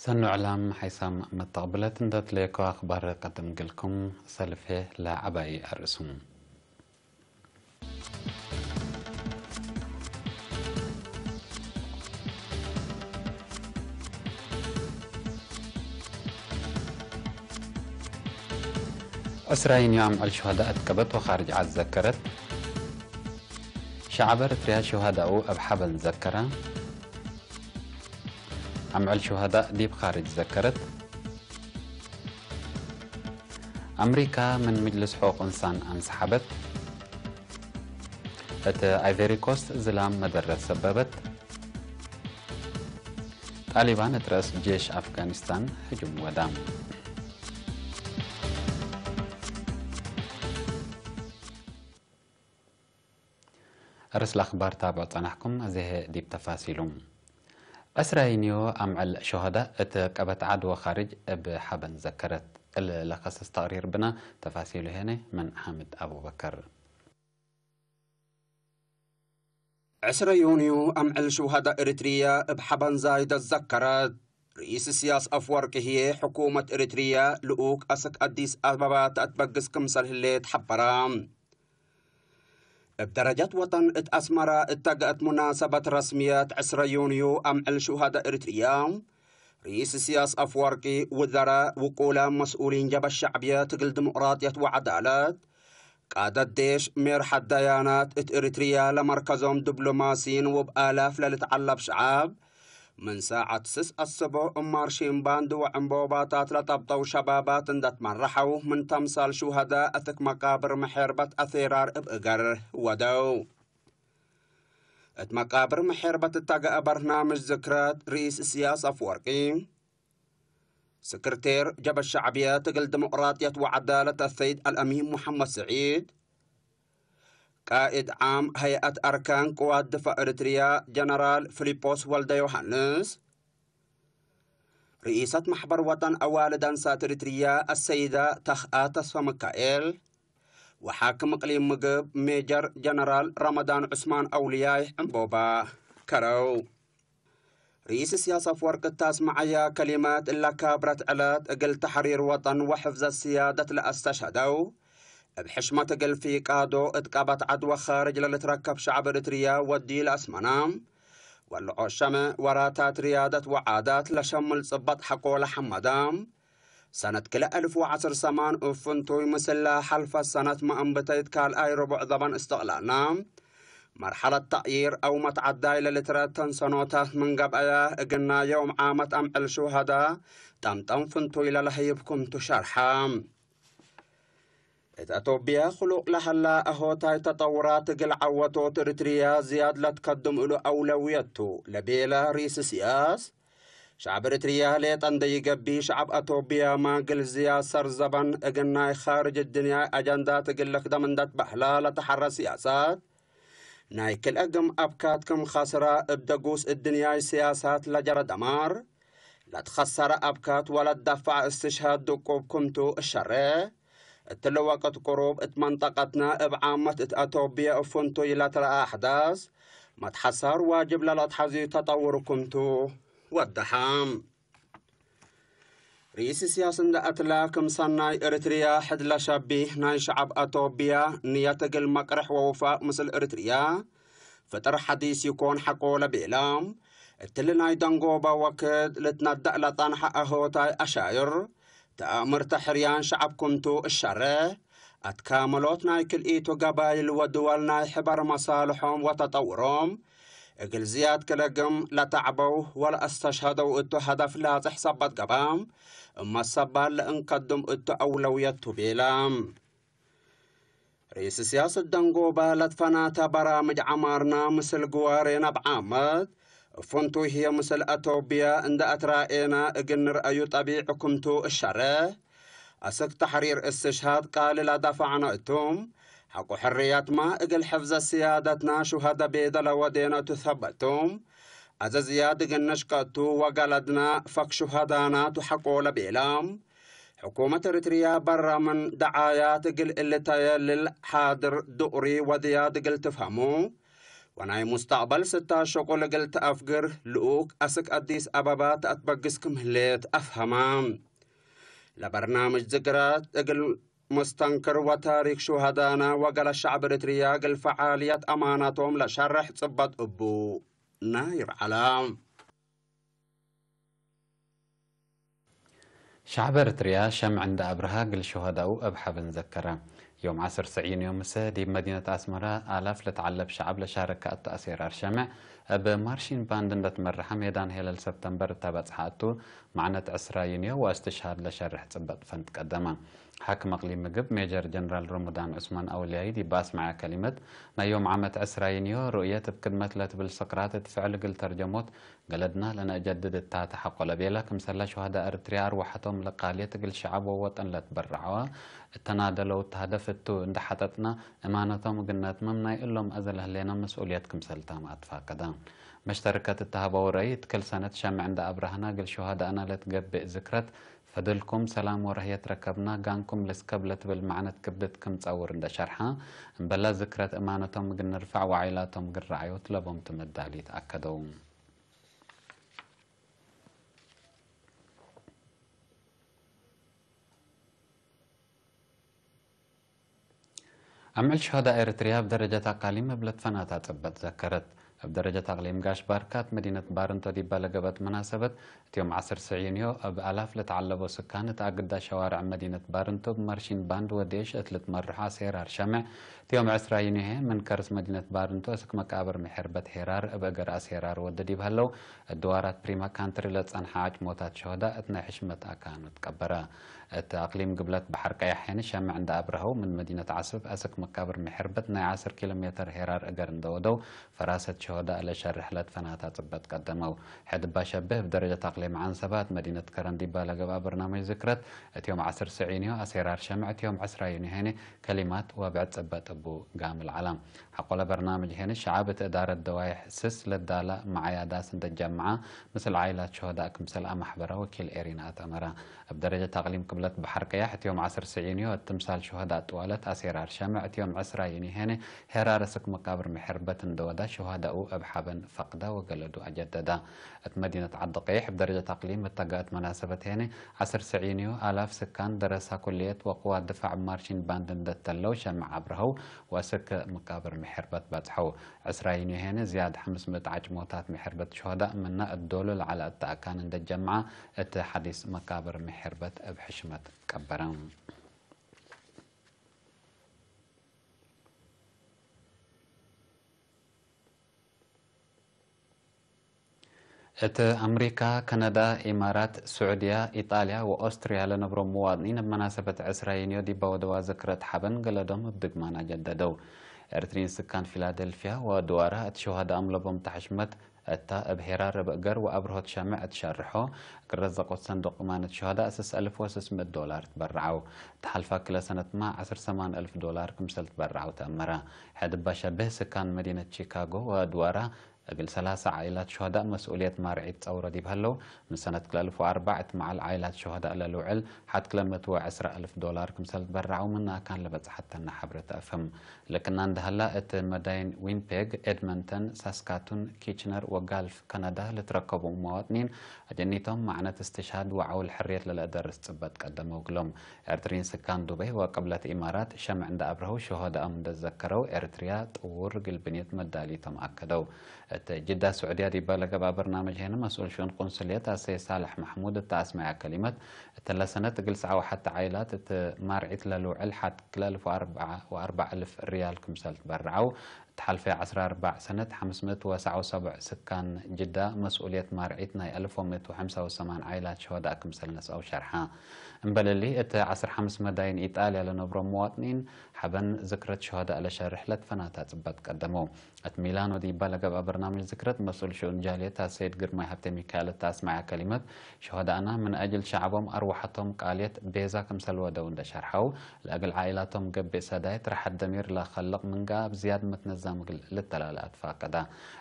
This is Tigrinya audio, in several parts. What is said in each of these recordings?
ሰኑ ዕላም ሓይሳም መተቕብለት እንደትለየኮ ኣኽባር ቀደም ግልኩም ሰልፌ ለዓባይ ኣርእሱም። ዕስራይን ዮም ዕል ሹሃዳእ እትቀበት ወኻርጅ ዓዝ ዘከረት። ሸዓብ ኤርትርያ ሹሃዳኡ ኣብ ሓበን ዘከራ። ኣምዕል ሹሃዳእ ዲብ ኻርጅ ዘከረት። ኣምሪካ ምን ምጅልስ ሕቁቅ እንሳን ኣንሰሓበት። እት ኣይቨሪ ኮስት ዝላም መደረት ሰበበት። ጣሊባን እት ረእስ ጄሽ ኣፍጋኒስታን ህጁም ወዳ። ርእስ ለአኽባር ታብዑ ጸናሕኩም፣ እዚሀ ዲብ ተፋሲሉ። ዕስራይን ዮ ኣምዕል ሸሆዳ እት ቀበት ዓድ ወኻርጅ እብ ሓበን ዘከረት። እል ለኸስስ ተቅሪር ብና ተፋሲሉ ሄነ ምን ሓምድ አቡበከር። ዕስረ ዮንዩ ኣምዕል ሽውሃዳ ኤሪትሪያ እብ ሓበን ዛይደ ዘከረት። ርኢስ እስያስ አፍወርቂ ህዬ ሕኩመት ኤሪትሪያ ልኡክ አሰክ አዲስ አበባ ተአትበግስ ክምሰል ህሌት ሐበራ። እብ ደረጃት ወጠን እት አስመራ እተገአት ሙናሰበት ረስምየት ዕስረ ዮንዩ አምዕል ሽውሃዳ ኤሪትሪያ፣ ርኢስ እስያስ አፍወርቂ፣ ውዘራ፣ ውቁላ፣ መስኡሊን ጀበ ሸዕብየ ትግል ዲሞቅራጥየት ወዐዳለት፣ ቃደት ዴሽ፣ ሜርሐት ደያናት እት ኤሪትሪያ ለመርከዞም ዲብሎማሲን ወብ አላፍ ለልትዐለብ ሸዐብ፣ ምን ሳዐት ስስ አስቦ እማርሺን ባንድ ወዕንቦባታት ለጠብጠው ሸባባት እንደ ትመረሐው፣ ምን ተምሳል ሹሀዳ እትክ መቃብር መሐርበት አሴራር እብ እገር ወደው። እት መቃብር መሐርበት እተገአ በርናምጅ ዝክረት ርኢስ እስያስ አፍወርቂ፣ ስክርቴር ጀበ ሸዕብየ ትግል ዲሞቅራጥየት ወዐዳለት አሰይድ አልአሚን ሙሐመድ ስዒድ፣ ቃኢድ ዓም ሀይአት አርካን ቅዋት ድፋዕ ኤሪትሪያ ጀነራል ፊሊጶስ ወልደ ዮሃንስ፣ ርኢሰት ማሕበር ወጠን አዋልድ አንሳት ኤሪትሪያ አሰይዳ ተኽአ ተስፋ ሚካኤል፣ ወሓክም እቅሊም ምግብ ሜጀር ጀነራል ረመዳን ዑስማን አውልያይ ዕንቦባ ከረው። ርኢስ እስያስ አፍወርቂ እታስመዐያ ከሊመት እለ ካብረት ዕለት እግል ተሕሪር ወጠን ወሕፍዘት ስያደት ለአስተሸደው፣ እብ ሕሽመት እግል ፊቃዶ እት ቀበት ዐድ ወኻርጅ ለልትረከብ ሸዕብ ኤሪትሪያ ወዲ ለአስመና፣ ወልዖ ሸመ ወራታት ርያደት ወዓዳት ለሸምል ጽበጥ ሐቆ ለሐመዳ፣ ሰነት ክልኤ አልፍ ወዐስር ሰማን እብ ፍንቱይ ምስላ ሐልፈት ሰነት መአንብተይት ካልኣይ ርቡዕ ዘበን እስትቅላልና፣ መርሐለት ተቅይር አው መትዓዳይ ለልትረተን ሰኖታት ምን ገብአያ፣ እግና የውም ዓመት አምዕል ሹሀዳ ጠምጠም ፍንቱይ ለለሀይብ ክምቱ ሸርሐ። እት አቶብያ ክሉቅ ለሀላ አሆታይ ተጠውራት እግል ዐወቶት ኤሪትሪያ ዝያድ ለትከድም እሉ አውለውየት ቱ ለቤለ ርኢስ እስያስ፣ ሸዕብ ኤሪትሪያ ሌጠ እንደ ይገቢ፣ ሸዕብ አቶብያማ ግልዝያ ሰር ዘበን እግል ናይ ኻርጅ እድንያይ አጀንዳት እግል ልክደም እንደ ትበህላ ለተሐረ ስያሳት፣ ናይ ክልኤ ግም አብካት ክም ኸስራ እብ ደጉስ እድንያይ ስያሳት ለጀረ ደማር፣ ለትኸሰረ አብካት ወለትደፈዐ እስትሽሃድ ድቁብ ክምቱ እሸሬ፣ እትሊ ወቅት ቅሩብ እት መንጠቀትና እብ ዓመት እት አቶብየ እብ ፍንቱይ ለትረአ አሕዳስ፣ መትሐሳር ዋጅብ ለለትሐዚ ተጠውር ክምቱ ወደሐ። ርኢስ እስያስ እንደ አትላ ክም ሰናይ ኤሪትሪያ ሕድ ለሸቢህ ናይ ሸዐብ አቶብያ ንየት እግል መቅርሕ ወውፋቅ ምስል ኤሪትሪያ ፍጥር ሐዲስ ይኮን ሐቆ ለቤላ፣ እትሊ ናይ ደንጎባ ወክድ ልትነደእ ለጸንሐ አሆታይ አሻይር፣ ተአምርተ ሕርያን ሸዐብ ክምቱ እሸረ፣ አትካመሎት ናይ ክልኢቱ ገባይል ወድወል ናይ ሕበር መሳልሖም ወተጠውሮም፣ እግል ዝያድ ክለግም ለተዕበው ወለአስተሽሀደው እቱ ሀደፍ ላጽሕ ሰበት ገባ፣ እመ ሰባል ለእንከድም እቱ አውለውየት ቱ ቤላ። ርኢስ ስያሰት ደንጎባ ለትፈናተ በራምጅ ዐማርና ምስል ግዋሬና እብ ዓመት፣ እብ ፍንቱይ ህዬ ምስል አቶብያ እንደ አትራኤና እግል ንርአዩ ጠቢዕ ክምቱ እሸረ፣ አስክ ተሕሪር እስትሽሃድ ቃል ለደፈዕነ እቱም፣ ኣቁ ሕርያትማ እግል ሕፍዘ ስያደትና ሹሃዳ ቤደላ ወዴና ቱሰበቱ። ኣዘዝያ ድግነሽ ቀቱ ወጋላድና ፈክ ሹሃዳና ቱሐቆ ለቤላ። ሕኩመት ኤርትርያ በራምን ደዓያት እግል እልታየልል ሓድር ዱቕሪ ወድያ ድግል ትፍሀሙ። ወናይ ሙስተቅበል ስታ ሸቁል እግል ተአፍግር ልኡክ አስክ አዲስ አበባ ተአትበግስ ክምህሌት አፍሀማ። ለበርናምጅ ዝግራት እግል ሙስተንክር ወታሪክ ሹሃዳና ወገለ ሸዕብ ኤርትርያ እግል ፈዓልያት አማናቶም ለሸርሕ ጽበጥ እቡ ናይር ዐላ። ሸዕብ ኤርትርያ ሸምዕ እንዳ አብርሃ እግል ሹሃዳኡ እብ ሐበን ዘከረ። ዮም ዐስር ሰዒን ዮም ምሰ ዲብ መዲነት አስመራ አላፍ ለተዓለብ ሸዕብ ለሻረከ አተአሴራር ሸምዕ እብ ማርሺን ባንድ እንደትመርሐ ሜዳን ሄለል ሰብተምበር እተበጽሐ እቱ ማዕነት ዕስራ ዩንዮ ወእስትሽሃድ ለሸርሕ ጽበጥ ፈንት ቀደመ። ሓክም አቅሊም ምግብ ሜጀር ጀነራል ረሙዳን ዑስማን አውልያይ ዲብ አስመዐ ከሊመት ናይ ዮም ዓመት ዕስራ ዩንዮ ሩእየት እብ ክድመት ለትብል ስቅራት እት ፍዕል እግል ተርጀሞት ገለድና ለነእጀድድ እታ ተሐቆ ለቤላ ክምሰለ ሹሃዳ ኤርትርያ አርዋሐቶም ለቃልየት እግል ሸዐብ ወወጠን ለትበረዐወ እተናደለው እት ሀደፍ እቱ እንደ ሐጠጥና እማነቶም እግል ነትምም ናይ እሎም አዘ ለህሌና መስኡልየት ክምሰልታም አትፋቀዳ። መሽተርከት እተሀበው ረአይ እት ክል ሰነት ሸምዕ እንደ አብራህና እግል ሹሃዳእና ለትገብእ ዝክረት ፈድልኩም ሰላም ወረህየት ረከብና ጋንኩም ልስከብ ለትብል ማዕነት ክብድት ክም ጸውር እንደ ሸርሐ እምበላ ዝክረት እማነቶም እግል ንርፋዕ ወዓይላቶም እግል ረዓዮት ለቦምቱ መዳሊት አከደው። አምዕል ሹሃዳ ኤርትርያ እብ ደረጀት አቃሊም እብ ለትፈናታ ጽበጥ ዘከረት። እብ ደረጀት አቅሊም ጋሽ ባርካ እት መዲነት ባርንቶ ዲባ ለገብአት መናሰበት እት ዮም ዐስር ሰዒንዮ እብ አላፍ ለተዓለቦ ስካን እት አግዳ ሸዋርዕ መዲነት ባርንቶ እብ ማርሺን ባንድ ወዴሽ እት ልትመርሖ አሴራር ሸምዕ እት ዮም ዕስራ ዩንዮ ምን ከርስ መዲነት ባርንቶ እስክ መቃብር ምሕርበት ሄራር እብ እገር አሴራር ወደ ዲብ ሀለው እድዋራት ፕሪማ ካንትሪ ለጸንሐ አጭሞታት ሸሆዳ እት ናይ ሕሽመት አካኑ ትቀበረ። እት አቅሊም ግብለት በሐር ቀያሕ ሄኒ ሸምዕ እንደ አብረሀው ምን መዲነት ዓስብ አስክ መቃብር ምሕርበት ናይ ዐስር ኪሎ ሜተር ሄራር እገር እንደ ወደው ፈራሰት ሸሆዳ ለሸርሕ ለትፈናታ ጽበጥ ቀደመው። ሕድባ ሸብህ እብ ደረጀት አቅሊም ዓንሰባት መዲነት ከረን ዲባ ለገብአ በርናመጅ ዝክረት እት ዮም ዐስር ሰዒንዮ አሴራር ሸምዕ እት ዮም ዕስራ ዩንዮ ሄኒ ከሊማት ወብዕድ ጽበጥ እቡ ጋምል ዐላ። ሐቆለ በርናምጅ ሄኒ ሸዐብ እት እዳረት ደዋይሕ ስስ ለዳላ መዓያ ዳስ እንደ ጀምዓ ምስል ዓይላት ሸሆዳእ ክምሰል አማሕበረ ወኪል ኤሪና አትአመረ። እብ ደረጀት አቅሊም ቅብለት በሐር ቀያሕ እት ዮም ዐስር ሰዒንዮ እት ትምሳል ሸሆዳእ ጥዋለት አሴራር ሸምዕ እት ዮም ዕስራ ዩንዮ ሄኒ ሄራር እስክ መቃብር ምሕርበት እንደ ወዳ ሸሆዳኡ እብ ሐበን ፈቅዳ ወገለዱ አጀደዳ። እት መዲነት ዓዲ ቀይሕ እብ ደረጀት አቅሊም እተጋእት መናሰበት ሄኒ ዐስር ሰዒንዮ አላፍ ስካን ደረሳ ኩልየት ወቅዋት ድፋዕ እብ ማርሺን ባንድ እንደ ተለው ሸምዕ አብረሀው ወስክ መቃብር ምሕርበት በጽሐው። ዕስራ ዩንዮ ሄነ ዝያድ ሐምስ ምእት ዓጭሞታት ምሕርበት ሸሆዳእ ምና እት ዶሉ ለዐለ እተ አካን እንደ ጀምዓ እት ሐዲስ መቃብር ምሕርበት እብ ሕሽመት ቀበረ። እት አምሪካ፣ ከነዳ፣ ኢማራት፣ ስዑድያ፣ ኢጣልያ ወኦስትርያ ለነብሮም መዋጥኒን እብ መናሰበት ዕስራ ዩንዮ ዲባ ወደዋ ዝክረት ሐበን ገለዶም እብ ድግማን አጀደደው። ኤርትሪን ስካን ፊላደልፍያ ወድዋራ እት ሸሆዳእም ለቦም ተሐሽመት እታ እብ ሄራር እብ እገር ወአብርሆት ሸምዕ እት ሸርሖ፣ እግል ረዘቆት ሰንዱቅ እማነት ሸሆዳእ ስስ አልፍ ወስስ ምእት ዶላር ትበረዐው። ተሐልፋ ክለ ሰነትማ ዐስር ሰማን አልፍ ዶላር ክምሰል ትበረዐው ተአመረ። ሕድ እባ ሸብህ ስካን መዲነት ቺካጎ ወድዋራ እግል ሰላሳ ዓኢላት ሸሆዳእ መስኡልየት ማርዒት ጸውረ ዲብ ሀለው፣ ምን ሰነት ክልተ አልፍ ወአርባዕ እት መዓል ዓኢላት ሸሆዳእ ለልውዕል ሐድ ክለ ምእት ወዕስራ አልፍ ዶላር ክምሰል ትበረዐው ምን አካን ለበጽሐተና ሐብረት አፍህም። ለክና እንደ ሀላ፣ እት መዳይን ዊንፔግ፣ ኤድመንተን፣ ሳስካቱን፣ ኪችነር ወጋልፍ ከነዳ ልትረከቡ መዋጥኒን፣ አጀኒቶም ማዕነት እስትሽሃድ ወዐውል ሕርየት ለለአደርስ ጽበት ቀደመው እግሎም። ኤርትሪን ስካን ዱበይ ወቅብለት ኢማራት ሸምዕ እንደ አብረሀው ሸሆዳኦም እንደ ዘከረው፣ ኤርትርያ ጥውር እግል ብኔት መዳሊቶም አከደው። እት ጅዳ ስዑድያ ዲባ ለገብአ በርናመጅ ሄነ መስኡል ሽኡን ቁንስልየት አሰይ ሳልሕ ማሕሙድ እተ አስመዐ ከሊመት፣ እተለ ሰነት እግል ሰዓ ወሐተ ዓይላት እት ማርዒት ለልውዕል ሐድ ክልተ አልፍ ወአርብዓ ወአርብዓ አልፍ ርያል ክምሰል ትበርዐው፣ እት ሐልፈ ዐስራ አርባዕ ሰነት ሐምስ ምእት ወሰዓ ወሰቡዕ ስካን ጅዳ መስኡልየት ማርዒት ናይ አልፍ ወምእት ወሐምሳ ወሰማን ዓይላት ሸሆዳእ ክምሰል ነስአው ሸርሓ። እምበል እሊ፣ እት ዐስር ሐምስ መዳይን ኢጣልያ ለነብሮም መዋጥኒን ሐበን ዝክረት ሸሆዳእ ለሸርሕ ለትፈናታ ጽበት ቀደመው። እት ሚላኖ ዲባ ለገብአ በርናምጅ ዝክረት መስኡል ሽኡን ጃልየት አሰይድ ግርማይ ሀብተ ሚካኤል እት አስማዐ ከሊመት፣ ሸሆዳእና ምን አጅል ሸዕቦም አርወሐቶም ቃልየት ቤዛ ክምሰል ወደው እንደ ሸርሐው፣ ለእግል ዓኢላቶም ገብእ ሰዳይት ረሐት ደሚር ለከልቅ ምንጋ እብ ዝያድ መትነዛም እግል ልተላለ አትፋቀዳ።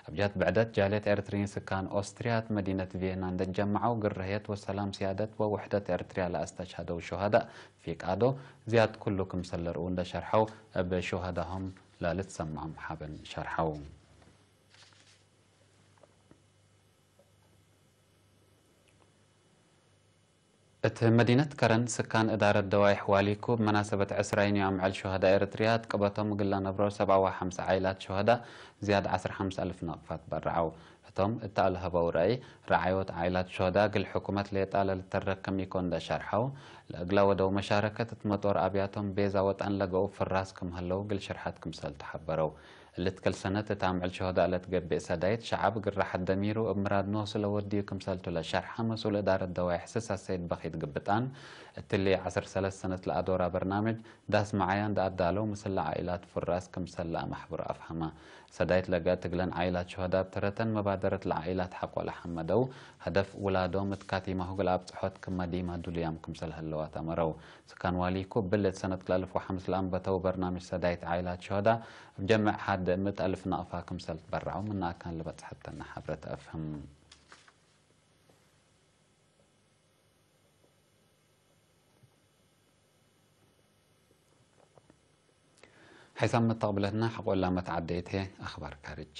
እብ ጀህት ብዕደት ጃልየት ኤርትርይን ስካን ኦስትርያ እት መዲነት ቪየና እንደ ጀመዐው ግርህየት ወሰላም ሲያደት ወውሕደት ኤርትርያ ለአስተሽሀደው ሸሆዳእ ፊቃዶ ዝያድ ኩሉ ክምሰል ለርኡ እንደ ሸርሐው እብ ሸሆዳሆም ላልትሰምዖም ሓበን ሸርሐው። እት መዲነት ከረን ስካን እዳረት ደዋይሕ ዋሊኩ ብመናሰበት ዕስራይን ዮም ዕል ሸሆዳ ኤርትርያ ትቅበቶም እግል ለነብሮ ሰብዓ ወሐምሳ ዓይላት ሸሆዳ ዝያድ ዐስር ሐምሳ አልፍ ናቅፋት በርዐው። እቶም እተአልሀበው ረአይ፣ ረዓዮት ዓይላት ሸሆዳ እግል ሕኩመት ሌጣ ለልተረክ ከም ኢኮን እንደ ሸርሐው፣ ለእግላ ወደው መሻረከት እት መጦር አብያቶም ቤዛ ወጠን ለገኡ ፍራስ ክም ሀለው እግል ሽርሐት ክምሰል ተሐበረው። እልት ከልሰነት እት አምዕል ሸሆዳ ለትገብእ ሰዳይት ሸዓብ እግል ራሐት ደሚሩ እብ ምራድ ኖሱ ለወድዩ ክምሰልቱ ለሸርሐ መስኡል እዳረት ደዋይሕ ስሳ ሰይድ በኺት ግብጣን፣ እትሊ ዐስር ሰለስ ሰነት ለአዶራ በርናምጅ ዳስ መዓያ እንደ አዳለው ምስል ለዓኢላት ፍራስ ክምሰል ለአመሕብሮ አፍሀማ። ሰዳይት ለገአት እግለን ዓኢላት ሸሆዳ እብ ተረተን መባደረት ለዓኢላት ሐቆ ለሐመደው፣ ሀደፍ ውላዶም እት ካቲማሁ እግል አብጽሖት ክመ ዲማ ዱልያም ክምሰል ሀለዋት አመረው። ስካን ዋሊኩ እብል እት ሰነት ክልአልፍ ወሐምስ ለአንበተው በርናምጅ ሰዳይት ዓኢላት ሸሆዳ እብ ጀምዕ ሐድ ምእት አልፍ ናቅፋ ክምሰል ትበርዐው ምነ አካን ለበጽሐተነ ሐብረት አፍህም። ሐይሳም መተቅብለትና ሐቆላ መትዓደይት አኽባር ካርጅ።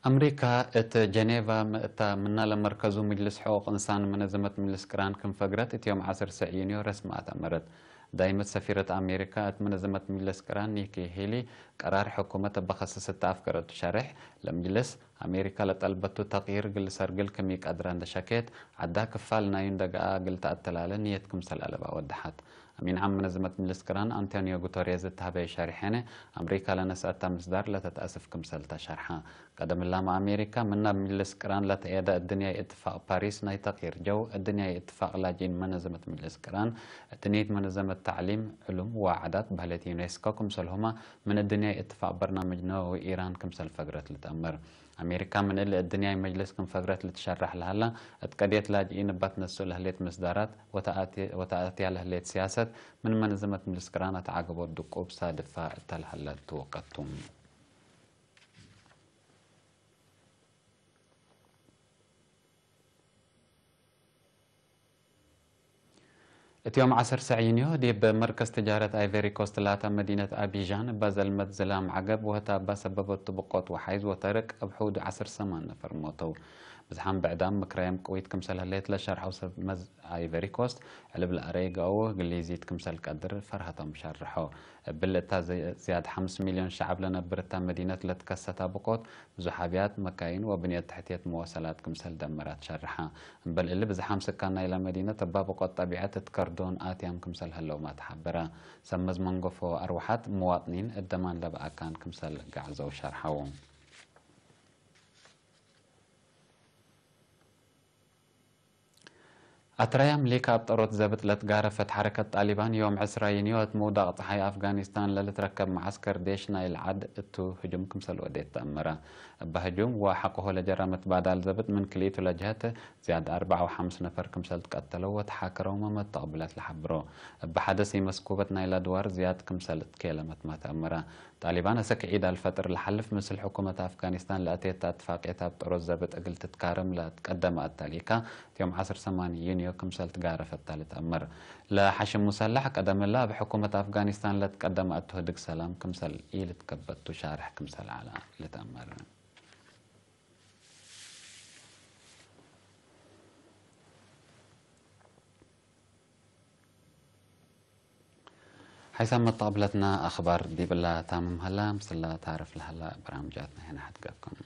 አምሪካ እት ጀኔቫ ምእታ ምናለ መርከዙ ምጅልስ ሕቁቅ እንሳን መነዘመት ምጅልስ ቅራን ክም ፈግረት እት ዮም ዐስር ሰዕ ዩንዮ ረስሚ አተመረት። ዳይመት ሰፊረት አሜሪካ እት መነዘመት ምጅልስ ቅራን ኒኪ ሄሊ ቀራር ሕኩመት እበ ከሰስ እተ አፍገረቱ ሸሬሕ ለምጅልስ አሜሪካ ለጠልበቱ ተቅይር እግል ሰርግል ክም ኢቀድረ እንደ ሸኬት፣ ዐዳ ክፋል ናዩ እንደ ገአ እግል ተአተላለ ንየት ክምሰል አለባ ወደሐት። አሚን ዓም መነዘመት ምጅልስ ቅራን አንቶኒዮ ጉተሬዝ እት ሀበዩ ሸሪሐነ፣ አምሪካ ለነስአታ ምስዳር ለተትአስፍ ክምሰል ተሸርሐ። ቀደም እላመ አሜሪካ ምን ናብ ምጅልስ ቅራን ለተአየደ እድንያይ እትፋቅ ፓሪስ ናይ ተቅይር ጀው፣ እድንያይ እትፋቅ ላጅኢን መነዘመት ምጅልስ ቅራን፣ እድንይት መነዘመት ተዕሊም፣ ዕሉም ወዓዳት በህለት ዩኔስኮ ክምሰልሁመ ምን እድንያይ እትፋቅ በርናምጅ ነወዊ ኢራን ክምሰል ፈግረት ልትአምር። አሜሪካ ምን እሊ እድንያይ መጅልስ ክም ፈግረት ልትሸራሕ ለሀላ፣ እት ቀድየት ላጅኢን እባ ትነስእ ለህሌት ምስዳራት ወተአትያ ለህሌት ሲያሰት ምን መንዘመት ምጅልስ ቅራን አትዓገቦት ድቁብ ሳድፋ እተ ለሀለት ትወቀቱ። እት ዮም ዐሰር ሰዕ ዩንዮ ዲብ መርከዝ ትጃረት ኣይቨሪ ኮስት ላታ መዲነት አቢዣን እባ ዘልመት ዝላም ዐገብ ወህታ እባ ሰበበቱ ብቆት ወሓይዝ ወተርቅ እብ ሕውዱ ዐሰር ሰማን ነፈር ሞተው። ብዝሓም ብዕዳም ምክራዮም ቅዊት ክምሰል ህሌት ለሸርሐው ሰብ መዝ አይቨሪ ኮስት ዕልብ ለአረይ ገአዎ ግሊዚት ክምሰል ቀድር ፈርሀቶም ሸርሖ። እብል እታ ዝያድ ሐምስ ሚልዮን ሸዐብ ለነብር እታ መዲነት ለትከሰታ ብቆት ብዙሕ አብያት፣ መካይን ወብንየት ተሕትየት መወሰላት ክምሰል ደመራት ሸርሐ። እምበል እሊ ብዝሓም ስካን ናይላ መዲነት እባ ብቆት ጠቢዐት እት ከርዶን አትያም ክምሰል ህለውማ ተሓበረ። ሰብ መዝ መንገፎ አርወሓት፣ መዋጥኒን እደማን ለበአካን ክምሰል ጋዕዘው ሸርሐው። አትራይ አምሊካ እብ ጠሮት ዘብጥ ለትጋረፈት ሐረከት ጣሊባን ዮም ዕስራ ዩንዮ እት ምውዳቅ ጸሓይ አፍጋኒስታን ለልትረከብ መዓስከር ዴሽ ናይል ዐድ እቱ ህጁም ክምሰል ወዴት ተአመረ። እበ ህጁም ወሐቆሆ ለጀራ መትባዳል ዘብጥ ምን ክልኢቱ ለጀሀት ዝያድ አርበዓ ወሐምስ ነፈር ክምሰል ትቀተለው ወተሓከረውመ መተቅብለት ለሐብሮ። እበ ሐደስ ኢመስኩበት ናይላ ድዋር ዝያድ ክምሰል ትኬለመትመ ተአመረ። ጣሊባን አሰክ ዒድ አልፈጥር ለሐልፍ ምስል ሕኩመት አፍጋኒስታን ለአቴት አትፋቅየት አብ ጠሮት ዘብጥ እግል ትትካረም ለትቀደመ አተሊካ፣ እት ዮም ዐሰር ሰማን ዩንዮ ክምሰል ትጋረፈታ ልትአመር። ለሐሽም ሙሰላሕ ቀደምላ እብ ሕኩመት አፍጋኒስታን ለትቀደመ አቱ ህድግ ሰላም ክምሰል ኢልትከበቱ ሻርሕ ክምሰል ዐላ ልትአመር። ሓይሳም መተቕብለትና ኣኽባር ዲብላ ታምም ሃላ፣ ምስላ ታርፍ ለሃላ በራምጃትና ሄና ሓትጋኩም።